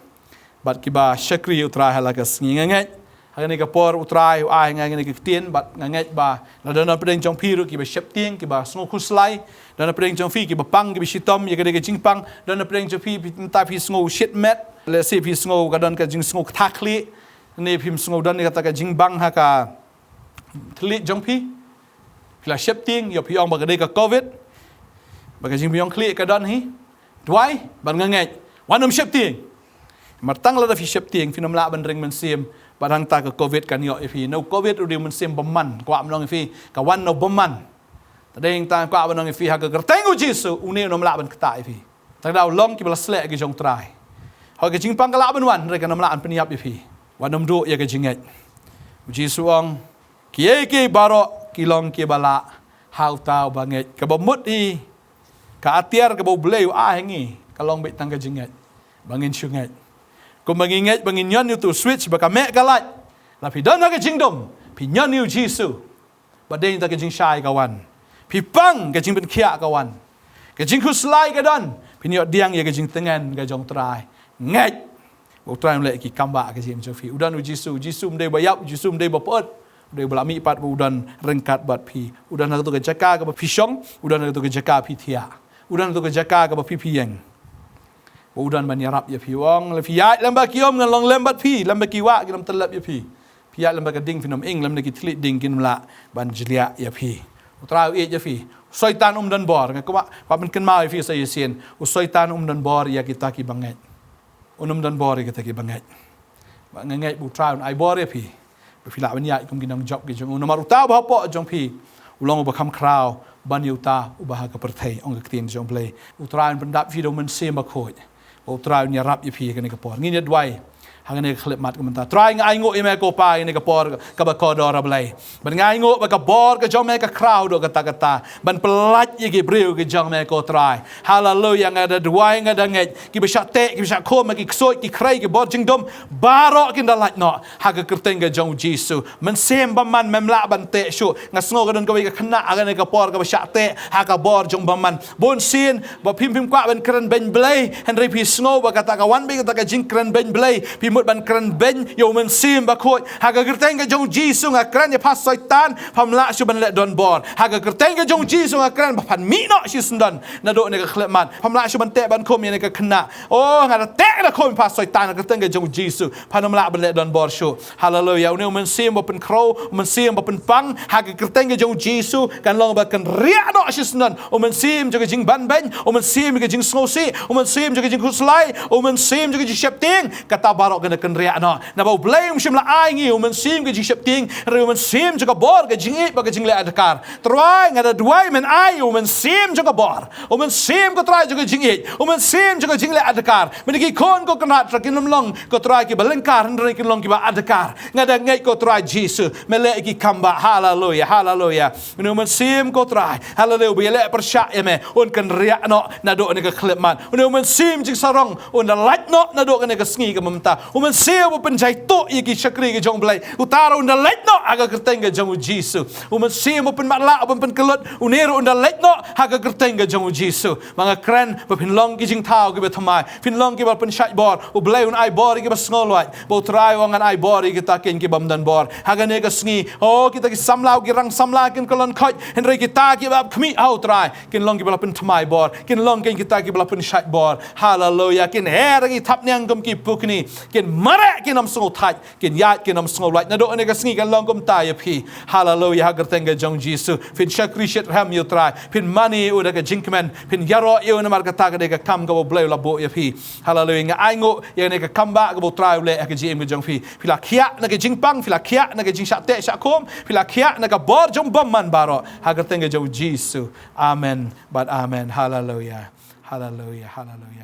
bad kiba shakri ïa U Trai ha la ka sngi. Nga ngeit ha kane ka por U Trai u ai ha nga kane ka ktien, bad nga ngeit ba lada don napdeng jong phi ruh kiba sheptieng, kiba sngew khuslai, don napdeng jong phi kiba pang, kiba shitom ïa kane ka jingpang, don napdeng jong phi, phi, mynta phi sngew shit met, lehse phi sngew, ka don ka jingsngew ktah khlieh, ne phi sngew don ïa kata ka jingbang ha ka thylliej jong phi. Phi la sheptieng, ïoh phi ong ba ka dei ka covid, ba ka jingbiang khlieh ka don hi. Duwai, bad nga ngeit, wat nym sheptieng. Namar tang lada phi sheptieng, phin nym lah ban ring mynsiem, bad hangta ka covid kan ïoh ïa phi. Na u covid u dei u mynsiem bymman, kwah ban ong ïa phi, ka wan na u bymman. Te dei nangta kwah ban ong ïa phi, ha ka kyrteng U Jisu, une um lah ban ktah ïa phi. Tang da u long kiba la sleh ha ka jong U Trai. Hooid, ka jingpang ka lah ban wan, hynrei kan nym lah ban pynïap ïa phi. Wat nym duh ïa ka jingngeit. U Jisu u ong, kiei kiei baroh ki long kiba lah ha uta uba ngeit. Kaba mut hi, ka atiar kaba U Blei u ai ha ngi ka long beit tang ka jingngeit, ba ngin shu ngeit. Kumba ngi ngeit ba ngin ñion ïa utu u switch ba ka meh ka lait, la phi don ha ka jingdum, phi ñion ïa U Jisu, ba dei nangta ka jingshai ka wan. Phi pang, ka jingpynkhiah ka wan. Ka jingkhuslai ka don. Phin ïoh pdiang ïa ka jingtngen ka jong U Trai. Ngeit ba U Trai un leh ki kam bah ha ka jingim jong phi. U don U Jisu, U Jisu um dei ba ïap, U Jisu um dei ba pyut. U dei ba la mihpat, ba u don ryngkat bad phi. U don ha kato ka jaka kaba phi shong, u don ha kato ka jaka phi thiah, u don ha kato ka jaka kaba phi, phi ïeng. Ba u don ban ïarap ïa phi. U ong, la phi ïaid lem bad ki um, ngan long lem bad phi, lem bad ki wah kin ym tyllep ïa phi. Phi ïaid lem bad ka ding, phin ym ing, lymne ki thylliej ding kin ym lah ban jliah ïa phi. U Trai u ïeit ïa phi. U Soitan um don bor, nga kwah, kwah ban kynmaw ïa phi sa shisien. U Soitan um don bor ïa kita kiba ngeit. Un ym don bor ïa kita kiba ngeit. Ba nga ngeit ba U Trai un ai bor ïa phi, ba phi lah ban ïaid kum ki nongjop ki jong u. Namar uta uba hapoh jong phi u long uba kham khraw ban ïa uta uba ha ka pyrthei, ong ka ktien jong U Blei. U Trai un pyndap ïa phi da U Mynsiem Bakhuid, ba U Trai un ïarap ïa phi ha kane ka por. Ngin ïa duwai ha kane ka khyllipmat ka mynta. Trai, nga ainguh ïa me ko Pa ha kane ka por kaba kordor, A Blei. Bad nga ainguh ba ka bor ka jong me ka khraw haduh katta katta ban pyllait ïa ki briew ki jong me ko Trai. Haleluia, nga da duwai, nga da ngeit, kiba shah teh, kiba shah khum, ki ksuid, ki khrei, ki bor jingdum, baroh kin da lait noh ha ka kyrteng ka jong U Jisu. Mynsiem bymman, mem lah ban teh shuh. Nga sngew ka don kawei ka khynnah ha kane ka por kaba shah teh ha ka bor jong bymman. Bun sien ba phim, phim kwah ban kren beiñ Blei, hynrei phi sngew ba kata ka wan beit kata ka jingkren beiñ Blei, phi mut ban kren beiñ ïa U Mynsiem Bakhuid. Ha ka kyrteng ka jong U Jisu nga kren ïa pha Soitan, pham lah shuh ban leh donbor. Ha ka kyrteng ka jong U Jisu nga kren ba phan mih noh shisyndon naduh kane ka khyllipmat. Pham lah shuh ban teh ban khum ïa kane ka khynnah. Oh, nga da teh da khum ïa pha Soitan ha ka kyrteng ka jong U Jisu. Phan ym lah ban leh donbor shuh. Haleluia. Une U Mynsiem ba pynkhraw, U Mynsiem ba pynpang, ha ka kyrteng ka jong U Jisu kan long ba kynriah noh shisyndon. U mynsiem jong ka jingban beiñ, u mynsiem ka jingsngewsih, u mynsiem jong ka jingkhuslai, u mynsiem jong ka jingsheptieng, kata baroh kan da kynriah noh. Naba U Blei um shym la ai ngi u mynsiem ka jingsheptieng, hynrei u mynsiem jong ka bor, ka jingïeit bad ka jingleh adkar. Trai, nga da duwai men ai u mynsiem jong ka bor, u mynsiem, ko Trai, jong ka jingïeit, u mynsiem jong ka jingleh adkar. Mynta ki khun ko Kynrad Trai kin ym long, ko Trai, kiba lyngkar, hynrei kin long kiba adkar. Nga da ngeit ko Trai Jisu, me leh ki kam bah. Haleluia, haleluia. Une u mynsiem ko Trai, haleluia, uba ïaleh pyrshah ïa me, un kynriah noh naduh kane ka khyllipmat. Une u mynsiem jingsarong un da lait noh naduh kane ka sngi ka mynta. U mynsiem uba pynjaituh ïa ki shakri ki jong U Blei, uta ruh un da lait noh ha ka kyrteng ka jong U Jisu. U mynsiem uba pynmatlah, uba pynkyllot, une ruh un da lait noh ha ka kyrteng ka jong U Jisu. Ma nga kren ba phin long ki jingthaw kiba thymmai, phin long kiba pynshait bor. U Blei un ai bor ïa kiba sngewlwait. Ba U Trai u ong ngan ai bor ïa kita kein kibym don bor. Ha kane ka sngi, oh, kita ki samla, ki rang samla kin kyllon khoit, hynrei kita kiba ap khmih ha U Trai kin long kiba la pynthymmai bor, kin long kein kita kiba la pynshait bor. Haleluia. Kin her ha ki thapniang kum ki pukni, kin mareh kin ym sngewthait, kin ïaid kin ym sngewlwait. Naduh kane ka sngi kan long kumta ïa phi. Haleluia, ha ka kyrteng ka jong U Jisu. Phin shakri shitrhem ïa U Trai, phin mane ïa u da ka jingkmen, phin ïaroh ïa u, namar kata ka dei ka kam kaba U Blei u la buh ïa phi. Haleluia. Nga ainguh ïa kane ka kam bah kaba U Trai u leh ha ka jingim ka jong phi. Phi la khiah na ka jingpang, phi la khiah na ka jingshah teh shah khum, phi la khiah na ka bor jong bymman baroh, ha ka kyrteng ka jong U Jisu. Amen bad amen. Haleluia. Haleluia. Haleluia.